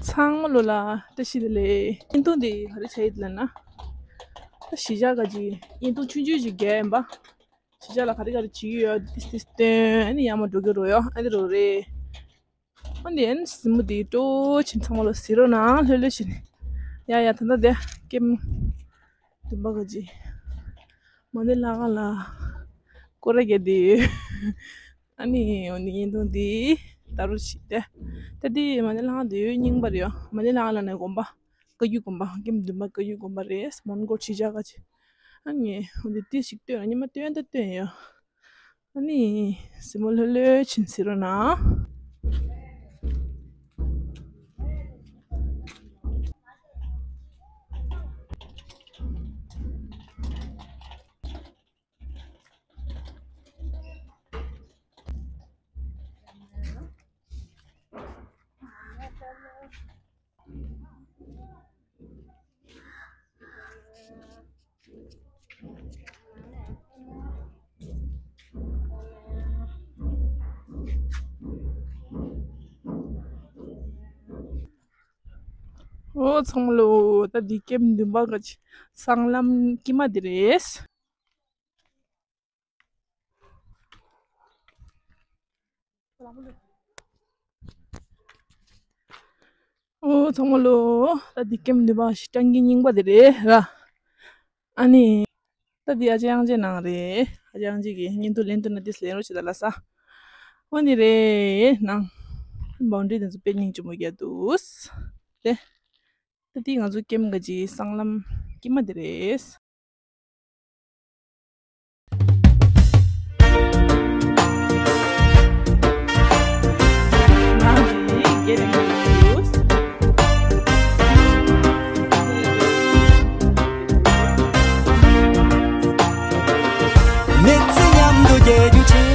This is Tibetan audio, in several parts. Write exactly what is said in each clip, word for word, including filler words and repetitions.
ཚང་མ་ལོ་ལ་བཀྲ་ཤིས་བདེ་ལེགས། བརྙན་ཐུང་འདི་ག་རེ་བྱ་ཡི་ལབ་ན། ད་གཞིས་ཆགས་ག་ཅིག་བརྙན་ཐུང་ཆུང་ཆུང་ཞིག་རྒྱག་ཡིན་པ། གཞིས་ཆགས་ལ་ག་རེ་ག་རེ་བྱེད་ཀྱི་ཡོད་ཏིས་ཏིས་སྟོན། ཨ་ནི་ཡར་མར་འགྲོ་གི་རོ་ཡོ། ཨ་ནི་རོ་རེད། ཨ་ནི་ཨ་ནི་གཟིགས་མོ་འདི་སྤྲོ་ཕྱིན། ཚང་མ་ལོ་གཟིགས་རོགས་གནང་། ལྷོད་ལྷོད་བྱས་ནས། ཡ་ཡ། ད་ལྟ་དེ་ཀེམ་བདུན་པ་ག་ཅིག་མ་ཎི་ལྷ་ཁང་ལ་སྐོར་ར་རྒྱག་བསྡད་ཡོད། ཨ་ནི་འོ་ནི་བརྙན་ཐུང་འདི་ད་རུ་ཞིག་སྟེ། ད་འདི་མ་ཎི་ལྷ་ཁང་འདི་ཡོད་རྙིང་པ་རེད་ཡོ། མ་ཎི་ལྷ་ཁང་ལ་ནི་དགོན་པ། བཀའ་བརྒྱུད་དགོན་པ། ཀེམ་བདུན་པ་བཀའ་བརྒྱུད་དགོན་པ་རེད། མོན་གྷོ་གཞིས་ཆགས་ག་ཅིག་ཨ་ནི་འོ་འདི་ཏིས་ཞིག་སྟོན། ཉི་མ་སྟོན་ད་སྟོན་ཡོ། ཨ་ནི་གཟིགས་མོ་ལྷོད་ལྷོད་བྱས་ནས་གཟིགས་རོགས་གནང་། ཨོ་ཚང་མ་ལོ། ད་འདི་ཀེམ་བདུན་པ་ག་ཅིག་སྲང་ལམ་དཀྱིལ་མ་འདི་རེད། ཨོ་ཚང་མ་ལོ། ད་འདི་ཀེམ་བདུན་པ་གཞིས་ཆགས་ཀྱི་རྙིང་པ་འདི་རེད་ར། ཨ་ནི་ད་འདི་ཨ་ཅག་དབྱངས་ཅན་ནང་རེད། ཨ་ཅག་དབྱངས་ཅན་གྱིས་བརྙན་ཐུང་ལེན་ཐུབ་ན་ཏིས་ལེན་རོགས་བྱེད་ད་ལ་ས། ཨོ་ནི་རེད་ནང་བའུན་ཌ་རི་དེ་ཚོ་དཔེ་སྙིང་རྗེ་མོ་རྒྱག་འདུག་སྟེ། ད་འདི་ང་ཚོ་ཀེམ་ག་ཅིག་སྲང་ལམ་དཀྱིལ་མ་འདི་རེད། མི་ཚེ་མཉམ་དུ་བསྐྱལ་རྒྱུ་བྱས།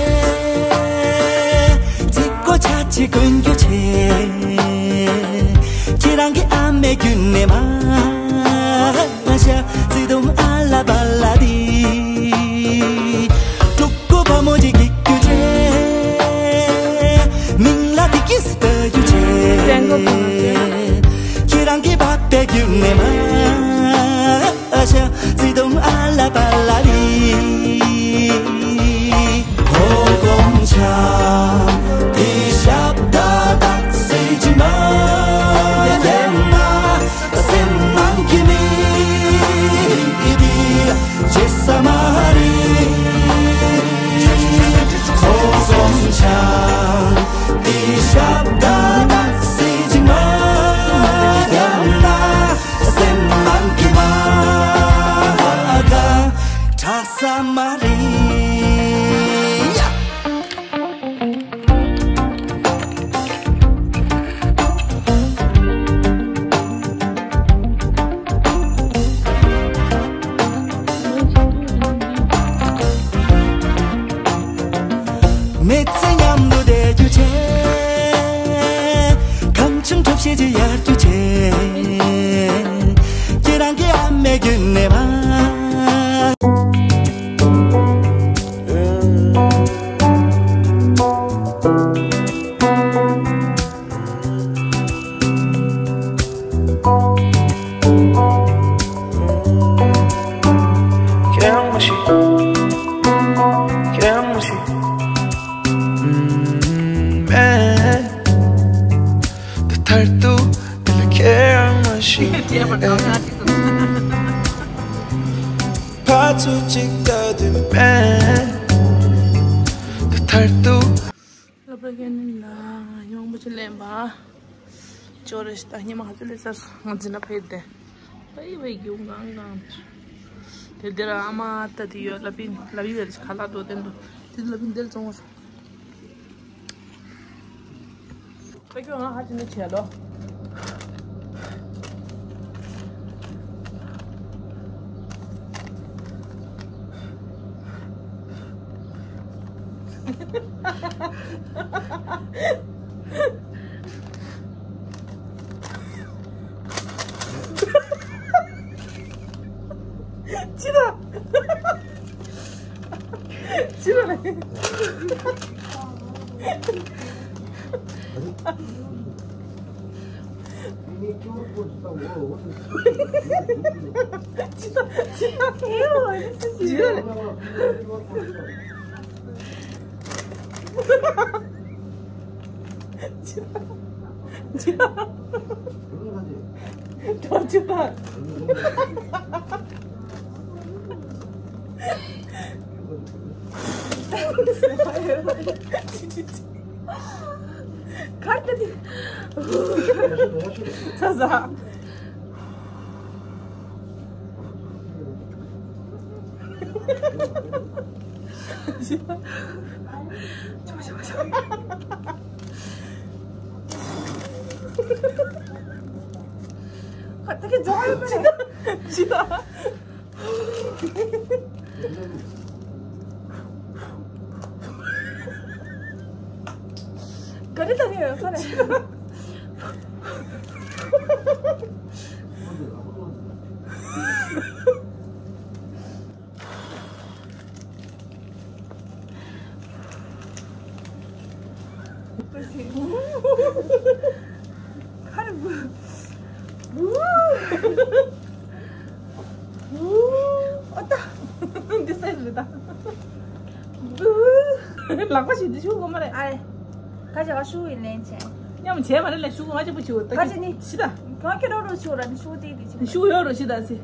ཚིག་གོ་ཆ་ཆེ་གོན་རྒྱུ་བྱས། ཁྱེད་རང་གི་ཨ་མའི་རྒྱུད་ནས་མ། ཨ་ཤ་བརྩེ་དུང་ཨ་ལ་པ་ལ་དི། ཕྲུ་གུ་བུ་མོ་ཅིག་སྐྱེ་རྒྱུ་བྱས། མིང་ལ་དི་ཀི་སི་བཏགས་རྒྱུ་བྱས། ཁྱེད་རང་གི་བ་པའི་རྒྱུད་ནས་མ། ཨ་ཤ་བརྩེ་དུང་ཨ་ལ་པ་ལ་དི། ཧོ་གོམ་ཆ་དི་ཞབས་ད་དག་སེ་ཅི་མ་ཡ་ན། སེམས་ནང་གི་མི་འདི་ཇེ་ས་མ་རེད། ཁོ་སོམ་ཆང་འདི་ཞབས་ད་དག་སེ་ཅི་མ་ཡ་ན། སེམས་ནང་གི་མ་ག་དྲག་ས་མ་རེད། མི་ཚེ་མཉམ་དུ་བསྡད་རྒྱུ་བྱས། གང་བྱུང་གྲབས་བྱེད་ཀྱི་ཡར་རྒྱུ་བྱས། ཁྱེད་རང་གི་ཨ་མའི་རྒྱུད་ནས་མ། ཁྱེད་རང་མ་ཤི། ཁྱེད་རང་མ་ཤི། ཨུམ། མེད། ད་ཐར་ཏུ་འདི་ལ་ཁྱེད་རང་མ་ཤི། ཕ་ཚུ་གཅིག་ལྟ་དུས་མེད། ད་ཐར་ཏུ། སློབ་གྲྭ་གན་ནི་ལ་ཉི་མ་མང་པོ་ཅིག་ལེན་པ། ཅོ་རེ་ཞིག་ད་ཉི་མ་ཧ་ཙི་ལེ་སར་ང་འཛིན་ན་ཕེབས་ཏེ། ཕེབས་ཕེབས་རྒྱུ་གང་གང་། དེ་འདིར་ཨ་མ་ལྟ་དེ་ཡོད་ལ་པིན་ལ་བི་བེར་ཁ་ལག་འགྲོ་དེ་འདུག་དེ་ལ་པིན་འདིར་བཙོང་བ། ཁ་ཁྱོད་ང་ཧ་ཅི་ནི་བྱས་ལོ། ཅི་ལ། ཅི་ལ་ལ། གར་ཏེ་ཏེ། ཚ་ཚ། ཁ་ཏེ་ཀི་ཛོ་ཡོད་པ་རེད། ཅི་ད། ག་རེ་ད་ནི་ཡོད་ཁ་རེད། འདི་སེ་རེད་ད། ལག་པ་ཞིག་འདི་ཤུགས་གོ་མ་རེད། ཨ་རེ། ཁ་ཅིག་ཤུགས་ཡིན་ལན་ཆེ། མཉམ་བྱས་མ་རེད་ལ་ཤུགས་ང་ཅི་པོ་ཆེ་བོ་ད་ཁ་ཅིག་ནི་ཤི་ད། གང་ཁྱེད་རང་རོ་ཤུགས་ར་ནི་ཤུགས་དེ་དེ་ཆེ། ཤུགས་ཡོད་རོ་ཤི་ད་སི།